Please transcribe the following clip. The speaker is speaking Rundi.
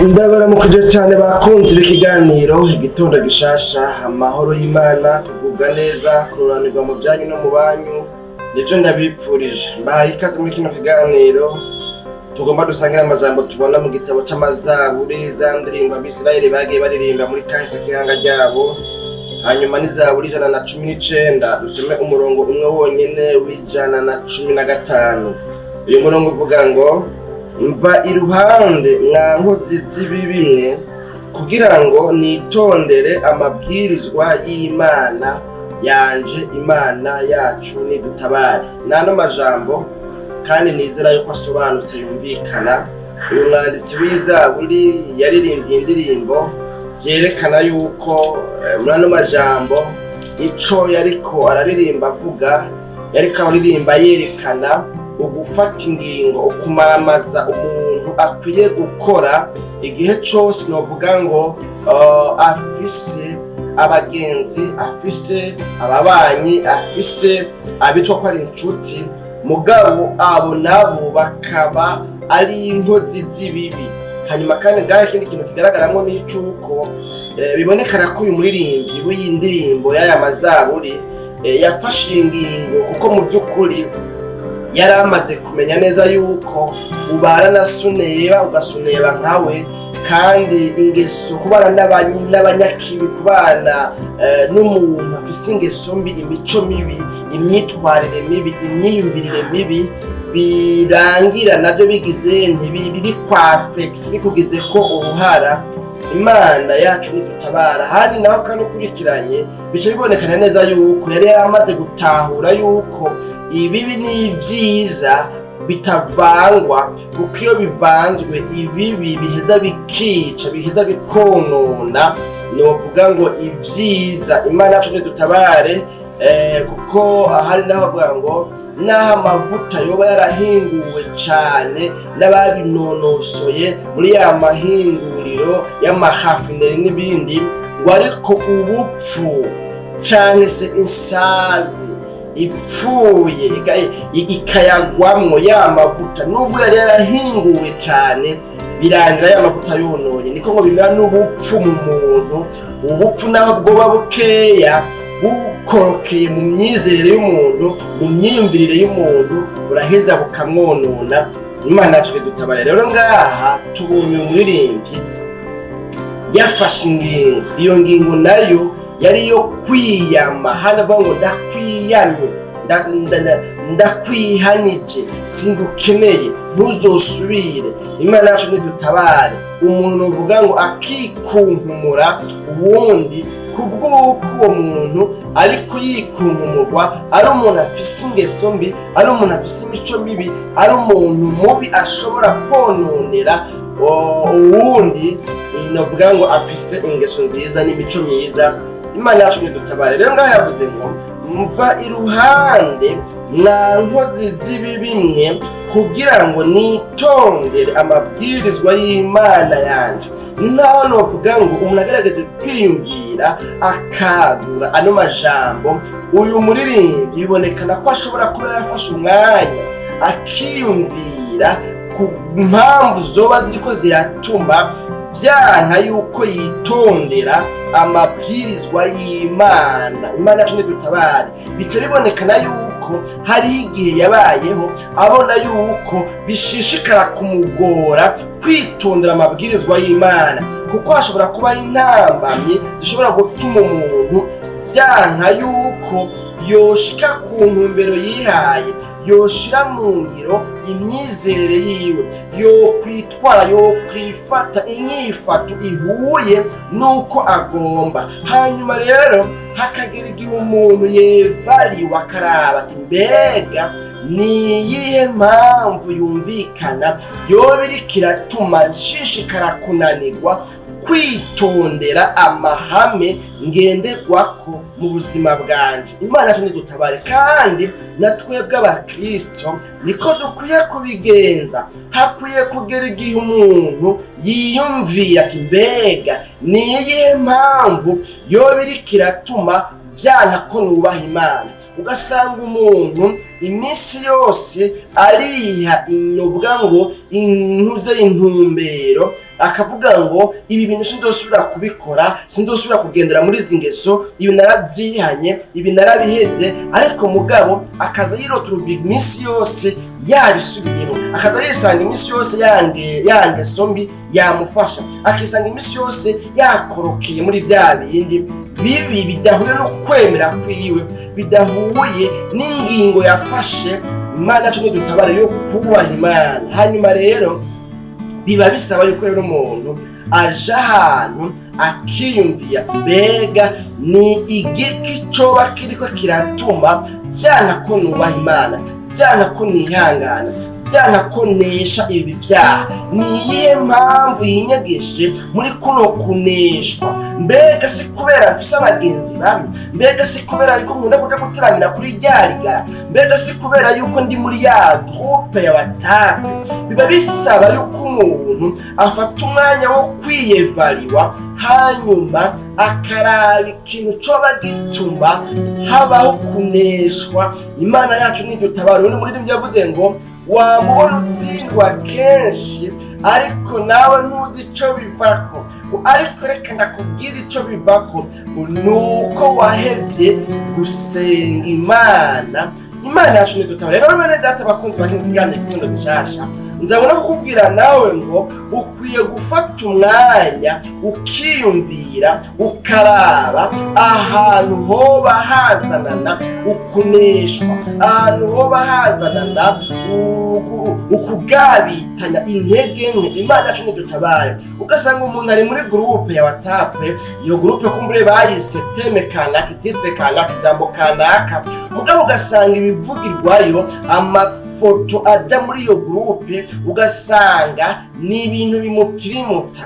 Ndabaramukije cyane bakunzi b'ikiganiro Igitondo Gishasha. Amahoro y'Imana, kugubwa neza, kuroranirwa mu byanyu no mu banyu, nivyo ndabipfurije. Mbahaye ikaze muri kino kiganiro tugomba dusangire amajambo tubona mu gitabo c'Amazaburi, za ndirimbo Abisirayeli bagiye baririmba muri kahise k'ihanga ryabo. Hanyuma n'Izaburi 119, dusome umurongo umwe wonyene w'115. Uyu murongo uvuga ngo: "Mva iruhande, mwa nkozi z'ibibi mwe, kugira ngo nitondere amabwirizwa y'Imana yanje." Imana yacu nidutabare. N'ano majambo kandi nizera yuko asobanutse, yumvikana. Uyu mwanditsi w'Izaburi yaririmbye indirimbo vyerekana yuko muri ano majambo ico yariko araririmba avuga, yariko aririmba yerekana ugufata ingingo, ukumaramaza umuntu akwiye gukora igihe cose novuga ngo afise abagenzi, afise ababanyi, afise abitwa ko ari inshuti, mugabo abo nabo bakaba ari inkozi z'ibibi. Hanyuma kandi ngaho ikindi kintu kigaragaramwo ni icuko bibonekana ko uyu muririmbyi w'iyi ndirimbo y'aya mazaburi yafashe iyi ngingo kuko mu by'ukuri yari amaze kumenya neza yuko ubana na suneba ugasuneba nkawe, kandi ingeso kubana n'abanyakibi, kubana n'umuntu afise ingeso mbi, imico mibi, imyitwarire mibi, imyiyumvirire mibi, birangira nabyo bigize ntibikwafekisi, bikugize ko uruhara. Imana yacu nidutabara. Handi naho kandi ukurikiranye bica bibonekana neza yuko yari yaramaze gutahura yuko ibibi n'ibyiza bitavangwa, kuko iyo bivanzwe ibibi biheza bikica, biheza bikonona novuga ngo ibyiza. Imana yacu nidutabare, kuko ahari naho bavuga ngo naho amavuta yoba yarahinguwe cane n'ababinonosoye muri ya mahinguriro y'amahafineri n'ibindi, ngo ariko ubupfu canke se insazi ipfuye ikayagwamwo ya mavuta, nubwo yari yarahinguwe cane, birangira ya mavuta yononye. Niko ngo bimera n'ubupfu mu muntu. Ubupfu naho bwoba bukeya, bukorokeye mu myizerere y'umuntu, mu myiyumvirire y'umuntu, buraheza bukamwonona. Imana yacu idutabare. Rero ngaha tubonye umuririmbyi yafashe ingingo. Iyo ngingo nayo yari iyo kwiyama. Hano avuga ngo: "Ndakwiyamye, ndakwihanije, singukeneye, ntuzosubire." Imana yacu nidutabare. Umuntu novuga ngo akikunkumura uwundi kubw'uko uwo muntu ariko yikunkumurwa ari umuntu afise ingeso mbi, ari umuntu afise imico mibi, ari umuntu mubi ashobora kononera uwundi novuga ngo afise ingeso nziza n'imico myiza. Imana yacu nidutabare. Rero ngaho yavuze ngo: "Mva iruhande, mwa nkozi z'ibibi mwe, kugira ngo nitondere amabwirizwa y'Imana yanje." Naho novuga ngo umuntu agerageje kwiyumvira akagura ano majambo, uyu muririmbyi bibonekana ko ashobora kuba yarafashe umwanya akiyumvira ku mpamvu zoba ziriko ziratuma vyanka yuko yitondera amabwirizwa y'Imana. Imana yacu nidutabare. Bica bibonekana yuko hariho igihe yabayeho abona yuko bishishikara kumugora kwitondera amabwirizwa y'Imana, kuko hashobora kubaho intambamyi zishobora gutuma umuntu vyanka yuko yoshika ku ntumbero yihaye, yoshira mu ngiro imyizerere yiwe, yokwitwara, yokwifata inyifato ihuye n'uko agomba. Hanyuma rero hakagera igihe umuntu yevariwe, akaraba ati: "Mbega ni iyihe mpamvu yumvikana yoba iriko iratuma nshishikara kunanirwa kwitondera amahame ngenderwako mu buzima bwanje?" Imana yacu nidutabare. Kandi na twebwe Abakristo niko dukwiye kubigenza. Hakwiye kugera igihe umuntu yiyumviye ati: "Mbega ni iyihe mpamvu yoba iriko iratuma vyanka ko nubaha Imana?" Ugasanga umuntu iminsi yose ariha inovuga ngo intuze intumbero, akavuga ngo ibi bintu sinzosubira kubikora, sinzosubira kugendera muri izi ngeso, ibi narabyihanye, ibi narabihevye. Ariko mugabo akaza yirotura iminsi yose yabisubiyemo, akaza yisanga iminsi yose ya ngeso mbi yamufasha, akisanga iminsi yose yakorokeye muri vya bindi bibi bidahuye no kwemera kwiwe, bidahuye n'ingingo yafashe. Imana yacu nidutabare yo kubaha Imana. Hanyuma rero biba bisaba yuko rero umuntu aja ahantu akiyumvira ati mbega ni igiki coba kiriko kiratuma vyanka ko nubaha Imana, vyanka ko nihangana, vyanka ko nesha ibi vyaha? Ni iyihe mpamvu yinyegeje muri kuno kuneshwa? Mbega si kubera mfise abagenzi babi? Mbega si kubera yuko nkunda kuja guteramira kuri rya rigara? Mbega si kubera yuko ndi muri ya groupe ya WhatsApp? Biba bisaba yuko umuntu afata umwanya wo kwiyevariwa, hanyuma akaraba ikintu coba gituma habaho kuneshwa. Imana yacu nidutabara. Undi muririmbyi yavuze ngo wamubona utsindwa kenshi, ariko nawe ntuzi ico bivako. Ariko reka ndakubwira ico bivako: ngo nuko wahevye gusenga Imana. Imana yacu nidutabara. Rero bene data bakunzi ba kino kiganiro Igitondo Gishasha, nzabona kukubwira nawe ngo ukwiye gufata umwanya ukiyumvira, ukaraba ahantu hoba hazanana ukuneshwa, ahantu hoba hazanana ukugabitanya intege nke. Imana yacu nidutabare. Ugasanga umuntu ari muri groupe ya WhatsApp, iyo groupe kumbure bayise thème kanaka, titre kanaka, ijambo kanaka, mugabo ugasanga ibivugirwayo, amafoto aja muri iyo groupe, ugasanga ni ibintu bimutirimutsa.